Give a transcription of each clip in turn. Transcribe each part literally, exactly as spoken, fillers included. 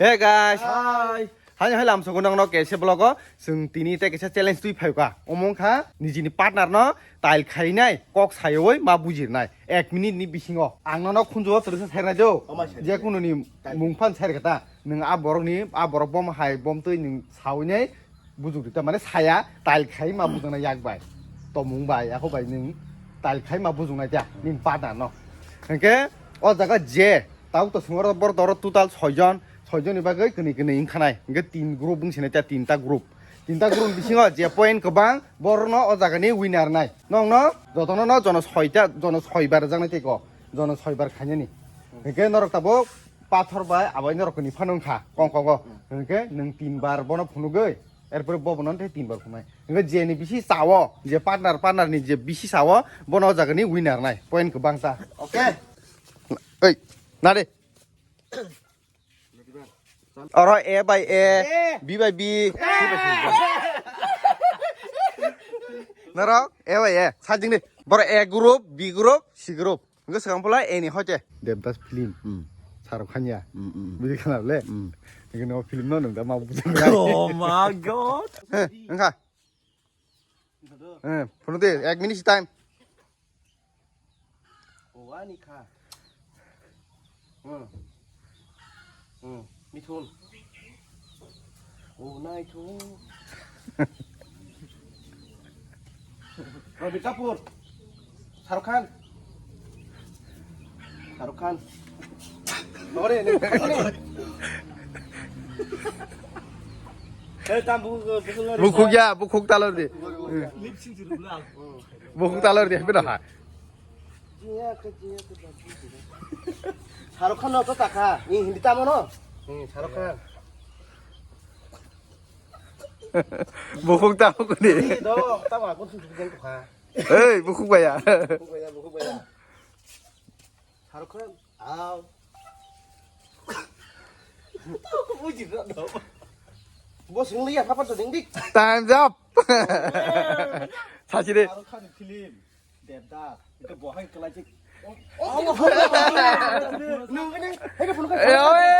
Hey guys. Hi. Hai hai lamsogo nongno kaisa vlog o chwng tini tei kaisa challenge twi phaikha. Omo wngkha nijini partner no tail khainai kok sayoi ma bujirnai. Ek minute ni bisingo ang nono khunjugo twrwsa sairnai do. Omai sai. Je kunu ni mung phan sairkha ta. Nwng a borok ni, a borok bom hai bom twi nwng sawi nai bujuk rita mane saya tail khai ma bujukna yak bai. Tomung bai, ako bai nwng tail khai ma bujukna ta nini partner no. Hwnkhe o jaga je tau to sungor bor doro total soi jon, soi jon ni bagwi kwnwi kwnwi wngkhanai. Hwnkhe tin group wngsinai ta, tinta group. Tinta group bisingo je point kwbang borno o jaga ni winner nai. Nongno jotono no jono soita, jono soi bar jaknai tei ko. Jono soi bar khainani. Hwnkhe norok tabuk pathor bai abai norok ni phano wngkha kong kogo. Hwnkhe nwng tin bar bono phunugwi, erpore bo bono tei tin bar phunai. Hwnkhe je ni bisi sao, je partner, partner ni je bisi sao, bono o jaga ni winner nai. Point kwbang ta. Okay. Oi, nade. Oro A by A, A. B by B, C by C. Norok A by A, sajing ni. Boro A group, B group, C group. Hwnkhe swkang pula A ni hoite. Devdas film. Hmm. Shahrukh Khan ya. Hmm, hmm. Bidi khana le. Hmm. Hwnkhe no film no nung da ma bujang. Oh my God. Heh, wngkha. Eh, phone de, ek minute time. Oh, ani kha. Hmm. Hmm, Mithun. Oh, nai thu. Ravi Kapoor. Shahrukh Khan. Shahrukh Khan. Ore, ne. Hey, tam bu, bu, bu, Bukhuk ya, bukhuk talor di. Lip sync dulu lah. Bukhuk talor di, bino ha. Shahrukh Khan no to takha. Ni Hindi tamo no? Hmm, Shahrukh Khan. Bukhuk tamo kuni. Ni do, tamo aku tu tu tu kha. Hei, bukhuk baya. Bukhuk baya, bukhuk baya. Shahrukh Khan, aw. Tau ko buji na do. Bo sing liya papa to ding dik. Time's up. Sachi de. Shahrukh Khan film Devdas. Itu bohai kelajik. Nunggu nih, hai phone Eh, oe.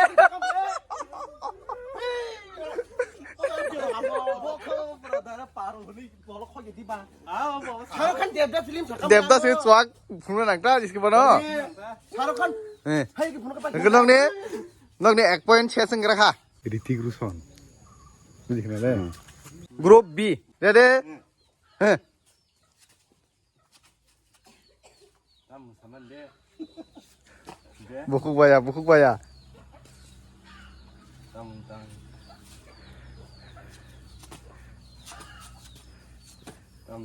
Shahrukh Khan Devdas film sakam. Devdas itu cuak, phone nangta, jiski bono. Shahrukh Khan. Eh. Hai ki phone ka. Nong ni, nong ni ek point se senggra kha. Hrithik Roshan. Bujikha na le? Group B. Ready? Eh. Tam saman de. De. Bukhuk baya, bukhuk baya. Tam, tam. Tam.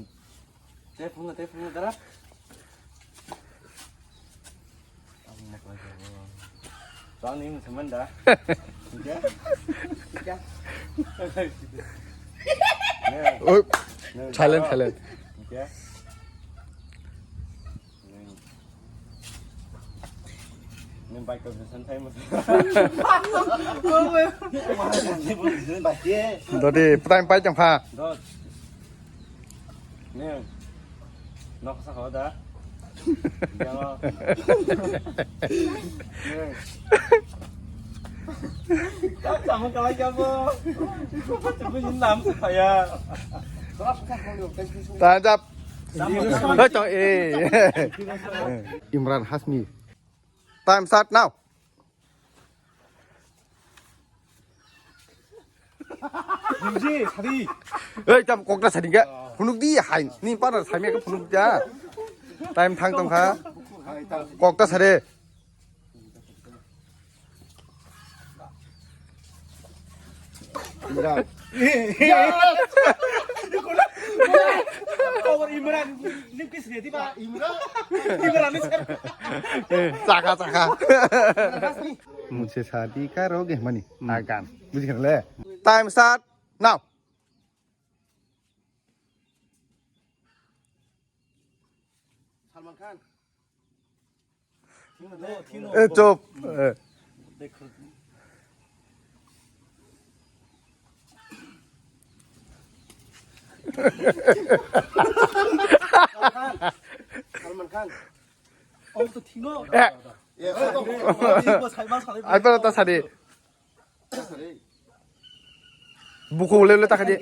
Te phunga, te phunga, dara. Tam mo ko. Tang ni saman da. Oke. Oke. Oi, silent, silent. Oke. Nang bike ko bisan thai mo. Dodi, prime pai chang pha. Dot. Nang. Nok sa ko da. Jango. Nang. Kamu kalau jabo. Aku ni nam saya. Tanjap. Hei, tong, eh. Imran Hasmi. Time start now. Hei, tam kokta sadi ga. Phunuk di hai. Ni pana sami ka phunuk ja. Time thang tong kha. Kokta sade. Imran. Khobor Imran, ni kis ne diba? Imran. Imran ni sir. Chakha, chakha. Mujhe shaadi karoge mani. Hmm. Agan. Bujhi le. Time start now. Salman Khan. Eh, chop. Eh. Salman Khan. Oh, to thino. Eh. Yes. Ai, pero ta sadi. Buku le le takha di.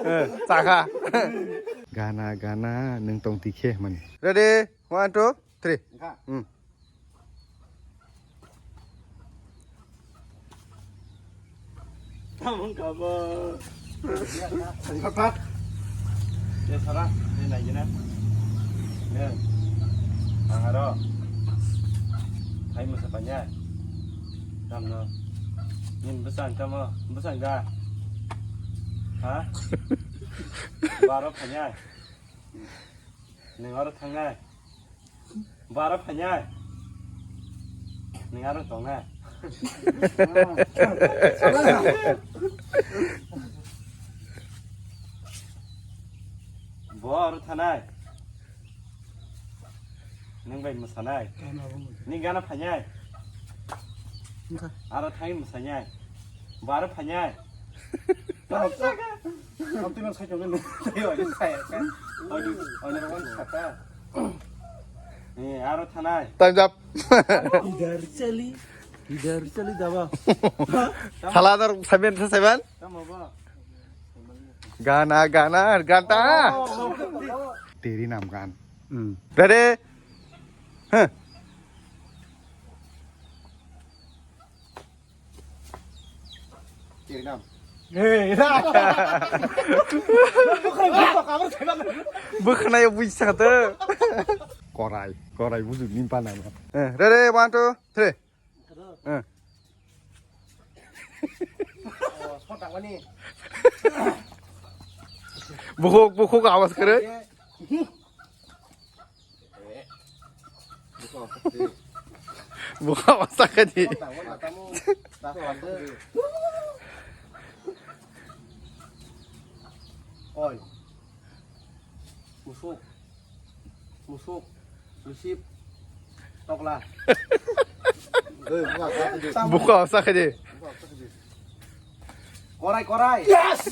Eh, takha. Gana, gana, nung tong tikhe mani. Ready? One, two, three. Hmm. Tamung kabo. Sari papat. Ya, sara, ini lagi na. Ya. Angaro. Hai, masa panya. Tamno. Nin besang tamo, besang ga. Ha? Baro panya. Ning aro thangnai. Bara phainai. Ning aro tongnai. Bo aro thanai. Ning bai mwsanai. Ning gana phainai. Aro thai mwsanai. Bara phainai. Tamo, tamo twi nang sai tongno nung twi oi sai ka. Oi, oi, nang wan saka. Eh, aro thanai. Time's up. Idhar chali, idhar chali daba. Thala dar seven sa seven. Tamo ba. Gana, gana, ganta. Teri nam gan. Hmm. Ready? Huh. Teri nam. Hey, ra. Bwkhwnaio buji sakha to. Korai, korai buju ni pana. Eh, ready, one, two, three. Eh. Bukhuk, bukhuk awas kare. Bukhuk awas sakha di. Oi. Musuk. Musuk. Misip. Tokla. Bukhuk awas sakha di. Korai, korai. Yes!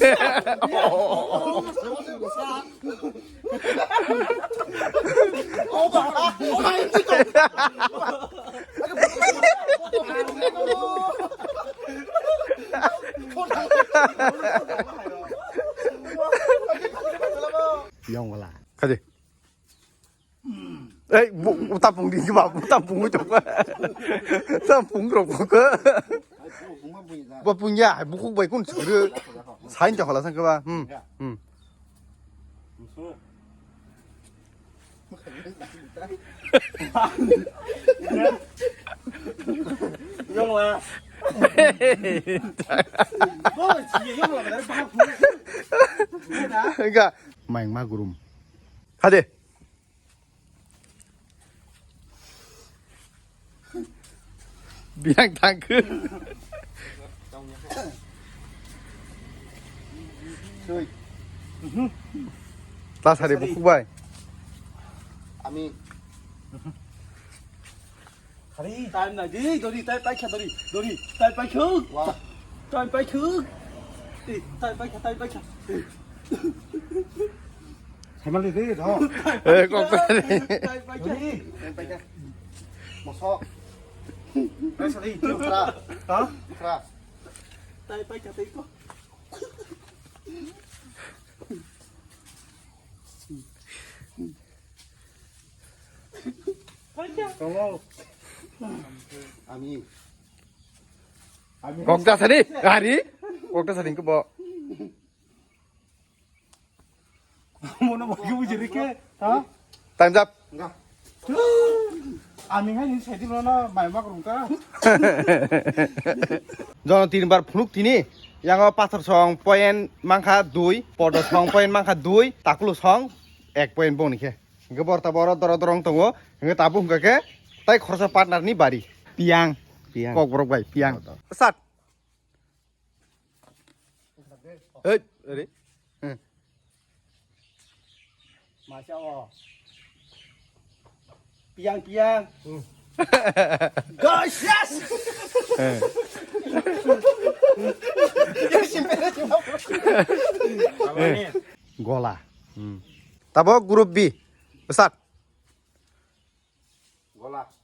Yong wala. Kadi. Ei, bu, bu tampung di ba, bu tampung itu. Tampung rok ke. Bo punya, bukhuk bai kun sugru. Sain to khala sang ke ba. Hmm. Hmm. Yong la. Bo si yong la. Enggak. Main magrum. Hade. Biang tangkhe. Sui. Tasari bukhuk bai. Ami. Hari. Time na di, dori, time paikha, dori, dori, time paikha. Wah. Time paikha. Eh, time paikha, time paikha. Saimanli de, no? Eh, kok tadi. Time paikha. Time paikha. Mosok. Time sali. Mukra. Ha? Mukra. Time paikha, time ko. Ami. Kokta sani, gari. Kokta sani kebo. Mono mo kibu jiri ke, ha? Time's up. Ami hai ni sedi mana mai mak rungka. Jono tin bar phunuk tini. Yango pathor song point mangkha dui, podo song point mangkha dui, takulu song ek point boni khe. Hingke borta boro doro dorong tongo. Hingke tabuk hingka khe tai khoroksa partner ni bari. Piang. Piang. Kokborok bai, piang. Sat. Hei, ere. Hmm. Masa o. Piang, piang. Hmm. Guys, yes! Eh. Yes, yes, yes. Gola. Hmm. Tabo group B. Besar. Gola.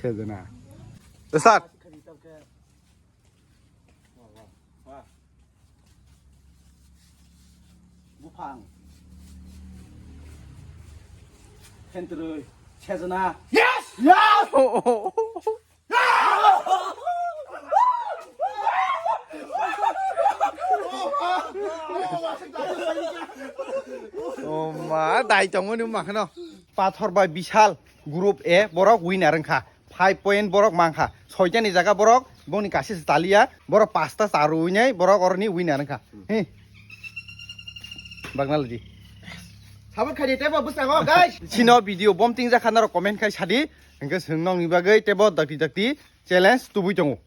Sejana. Start. Buphang. Khentrwi. Sejana. Yes! Yes! O ma, dai tongmani wngma kheno. Pathor bai Bishal group A borok winner wngkha. Five point borok mankha. Soita ni jaga borok bongni kaisa se taliya. Borok pasta charwinai borok oroni winner wngkha. He. Bagnaldi. Sabot khaidi tebo bwskango, guys. Sino video bom tingjak kha norok comment khai sadi. Hingke chwng nokni bagwi tebo dakti dakti challenge tubui tongo.